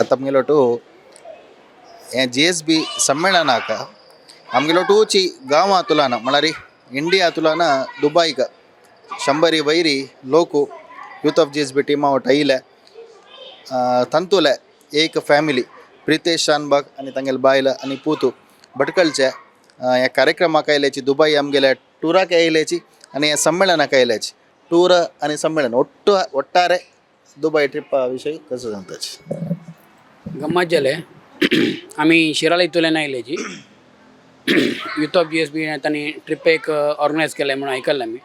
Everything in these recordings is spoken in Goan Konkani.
आतां आमगेलो हें जीएसबी सम्मेळनाक आमगेलो टूची गांवां तुलाना म्हळ्यार इंडिया तुलाना दुबायक शंबरी वयरी लोक यूथ ऑफ जीएसबी टिमा वट आयले. तांतुले एक फॅमिली प्रितेश शानबाग आनी तांगेले बायल आनी पूत भटकळचे ह्या कार्यक्रमाक आयल्याची, दुबाय आमगेल्या टुराक आयल्याची आनी ह्या संमेळनाक आयल्याची. टूर आनी संमेळन ಒಟ್ಟು ಒಟ್ಟಾರೆ दुबय ट्रिपा विशयी कसो सांगताची? गम्मत जालें. आमी शिराळा इतुल्यान आयल्याची. यूथ ऑफ जीएसबी तांणी ट्रीप एक ऑर्गनायज केलें म्हणून आयकल्लें आमी.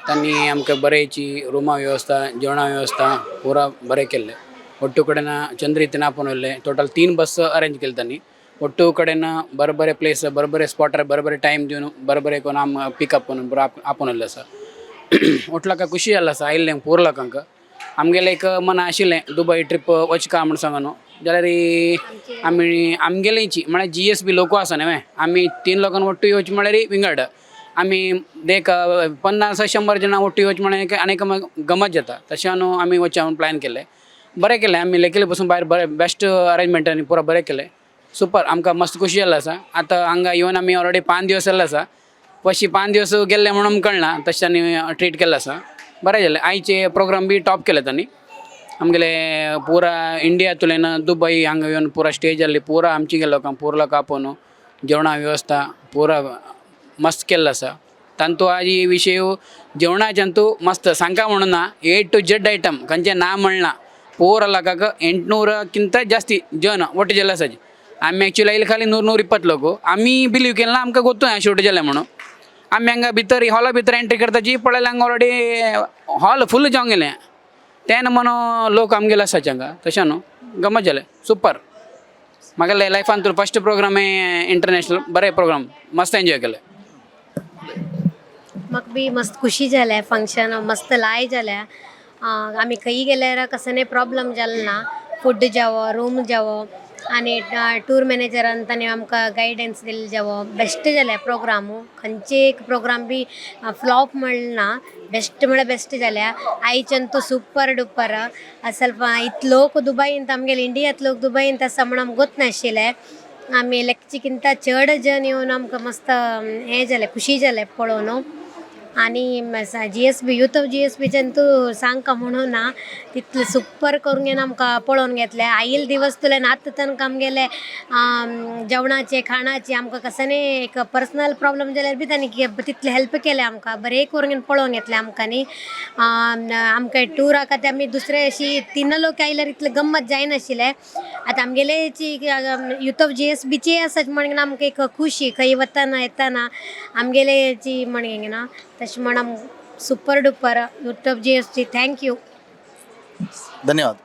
तांणी आमकां बरेंची रुमा वेवस्था, जेवणा वेवस्था पुरा बरें केल्लें. ಒಟ್ಟು ಕಡೆನ ಚಂದ್ರಿತಿನ ಆಪೊಂದು ಟೋಟಲ್ 3 ಬಸ್ ಅರೇಂಜ್ केले तांणी. ಒಟ್ಟು ಕಡೆನ ಬरे बरे प्लेस, बरे बरे स्पॉटार, बरे बरे टायम दिवन बरे बरे कोन आम पिकअप करून बरो आपोवन आसा. ಒಟ್ಟು लोकांक खुशी जाल्लो आसा आयिल्लें पूर लोकांक. आमगेलें एक मना आशिल्लें दुबय ट्रीप वचका म्हूण सांगून न्हू जाल्यार आमी आमगेलेची म्हळ्यार जीएसबी लोक आसा न्हय, आमी 3 लोकांक ಒಟ್ಟು येवचें म्हळ्यार विंगड. आमी देख 50 100 जाणां ಒಟ್ಟು येवचें म्हळ्यार आनी गमत जाता. तशें न्हू आमी वचचें म्हूण प्लॅन केल्लें. बरें केलें आमी लेखिले पसून भायर बरें बेस्ट अरेंजमेंट आनी पुरो बरें केलें. सुपर, आमकां मस्त खुशी जाल्लो आसा. आतां हांगा येवन आमी ऑलरेडी 5 दिवस जाल्ले आसा. पशी 5 दिवस गेल्ले म्हणून कळना, तशें तांणी ट्रीट केल्लें आसा. बरें जालें. आयचे प्रोग्राम बी टॉप केले तांणी. आमगेले पुरा इंडिया तुल्यान दुबय हांगा येवन पुरा स्टे जाल्ली, पुरा आमचे गेल्ले लोकांक पुरा लोक आपोवन जेवणा वेवस्था पुरा मस्त केल्लो आसा. तांतू आज विशय जेवणाच्यान तूं मस्त सांगका म्हणून ना, ए टू झेड आयटम खंयचें ना म्हणना. ಪೂರ ಲಗಾಗ 800ಕ್ಕಿಂತ ಜಾಸ್ತಿ ಜನ ಒಟ್ಟು ಜಲ್ಲ ಸಜ್. आमी एक्चुअली आयले खाली 100 120 लोक. आमी बिलीव केलें ना, आमकां गोत्तू अशें ಒಟ್ಟು जालें म्हणून. आमी हांगा भितर हॉला भितर एंट्री करताची पळयलें, हांगा ऑलरेडी हॉल फूल जावन गेलें. तेन्ना म्हणून लोक आमगेले आसाचे हांगा. तशें न्हू, गमत जालें सुपर. म्हागेले लायफान फर्स्ट प्रोग्राम इंटरनॅशनल, बरें प्रोग्राम, मस्त एन्जॉय केलें. म्हाका बी मस्त खुशी जालें. फंक्शन मस्त लाय जालें. आमी खंयी गेल्यार कसले प्रॉब्लम जालें ना. फूड जावो, रूम जावो आनी टूर मॅनेजरान ताणें आमकां गायडन्स दिल्लें जावो, बेस्ट जालें प्रोग्राम. खंयचे एक प्रोग्राम बी फ्लॉप म्हणलें ना. बेस्ट म्हळ्यार बेस्ट जाल्या. आयच्यान तो सुपर डुपर. ಸ್ವಲ್ಪ इतलो लोक दुबयंत, आमगेले इंडियांत लोक दुबयंत आसा म्हण आमकां गोत नाशिल्लें. आमी लेखचेकिंत चड जन येवन आमकां मस्त हें जालें, खुशी जालें पळोवन. आनी जीएसबी, यूथ ऑफ जीएसबीच्यान तूं सांगका म्हणून ना, तितलें सुपर करून घेवन आमकां पळोवन घेतलें. आयिल्ले दिवस तुले आतां तनक आमगेले जेवणाचे खाणाचे आमकां कसले एक पर्सनल प्रॉब्लम जाल्यार बी तांणी तितलें हेल्प केलें आमकां. बरें करून घेवन पळोवन घेतलें आमकां. न्ही आमकां टुराक आतां आमी दुसरे अशी 3 लोक आयल्यार इतलें गम्मत जायनाशिल्लें. आतां आमगेलेची यूथ ऑफ जीएसबीची आसा म्हणून आमकां एक खुशी खंय वतना येतना आमगेलेची म्हण ना. तशें म्हण super duper youth of GSB, thank you. धन्यवाद.